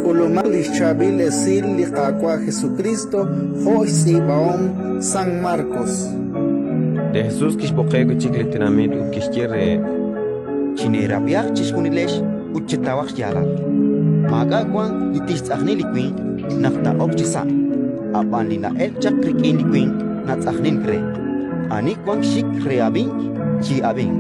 K'ulumaq li xChaab'il Esil li Qaawa' Jesukriist jo' xtz'iib'ahom San Markos. Li Jesus kixb'oqeb' wi' chik li tenamit ut kixye reheb': Chineerab'ihaq chixjunilex ut chetawaq xyaalal. Maak'a' wank li tixtz'ajni li winq naq taa'ok chisa', ab'an li na'elk chaq rik'in li winq natz'ajnink re. Ani wank xik re ab'ink, chi'ab'inq.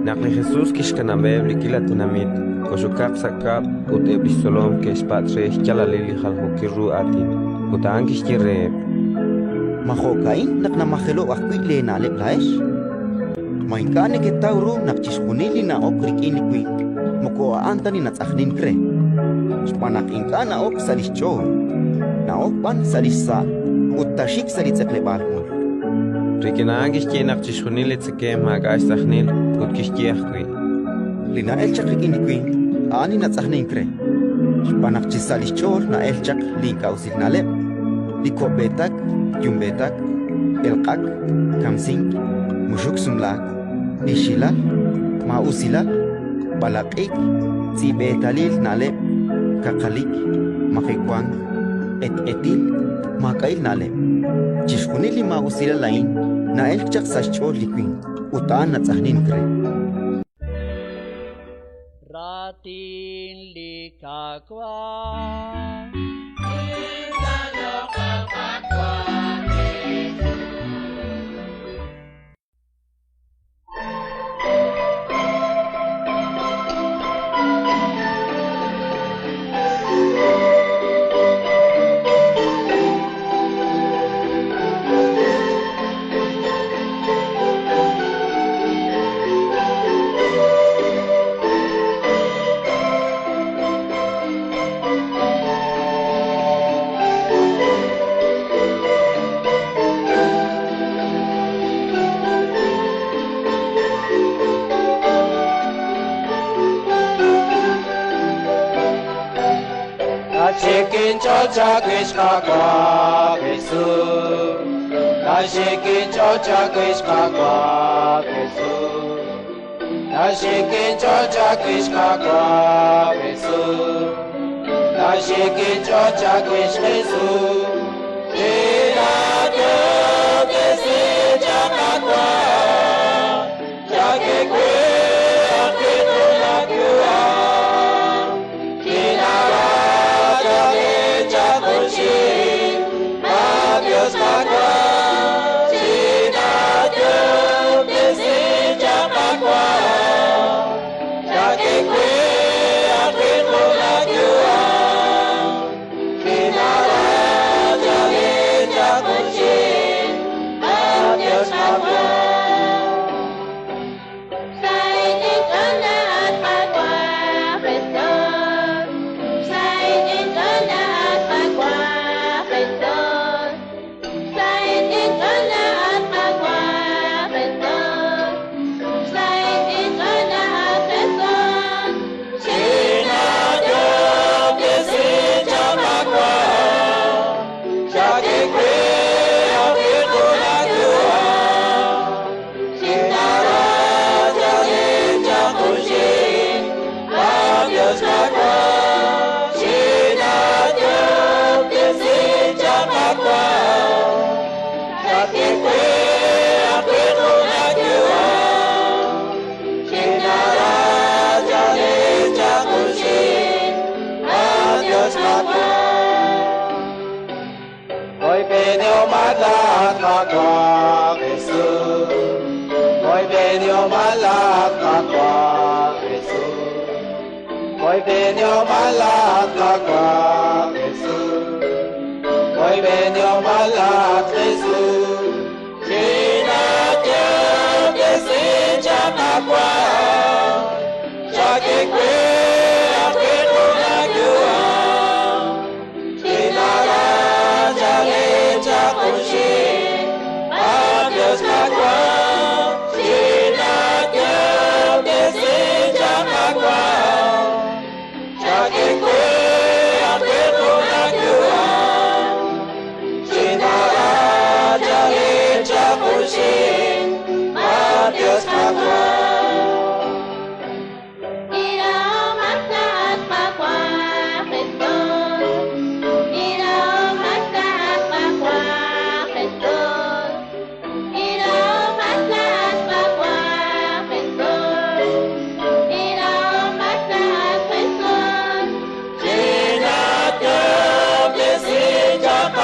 Naq li Jesus kixkanab'eb' li k'iila tenamit, kox'okaq sa' kab'l ut eb' li xtzolom ke'xpatz' re xyaalalil li jaljookil ru aatin. Ut a'an kixye reheb': Ma jo'ka'in naq namajelo'k ajwi' leena'leb' laa'ex? Ma ink'a' neketaw ru naq chixjunil li na'ok rik'in li winq moko a'an ta li natz'ajnink re? Xb'aan naq ink'a' na'ok sa' li xch'ool, na'ok b'an sa' li xsa' ut taaxik sa' li tz'eqleb'aal mul. Rik'in a'an kixye naq chixjunil li tzekemq maak'a' xtz'ajnil, ut kixye ajwi': Li na'elk chaq rik'in li winq, a'an li natz'ajnink re. Xb'aan naq chi sa' li xch'ool na'elk chaq li ink'a' usil na'leb', li ko'b'eetak yumb'eetak, elq'ak, kamsink, muxuk sumlaak, ixilal, maa'usilal, b'alaq'ik, tz'i'b'eetalil na'leb', kaqalik, majewank, q'etq'etil, maak'a'il na'leb'. Chixjunil li maa'usilal a'in na'elk chaq sa' xch'ool li winq ut a'an natz'ajnink re. Raatin li Qaawa'.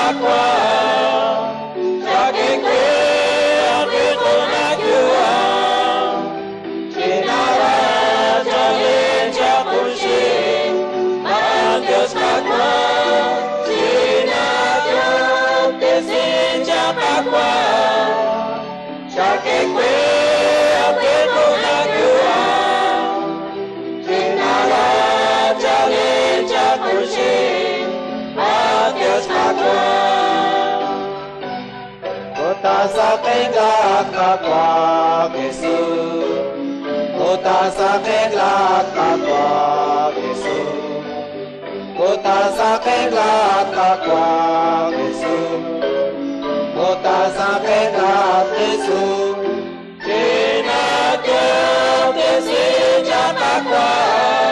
Qaawa', xak'e we ajwi' jun aayu'am. Chinara chalen chaq junxil, b'antiox Qaawa', chinayoob'tesi chaq Qaawa', xak'e we ajwi' jun aayu'am. Chinara chalen chaq junxil, b'antiox Qaawa'. Kotasaqen laat Qaawa' Jesus, Kotasaqen laat Qaawa' Jesus, Kotasaqen laat Qaawa' Jesus, Kotasaqen laat Jesus, Chinayoob'tesi chaq Qaawa'.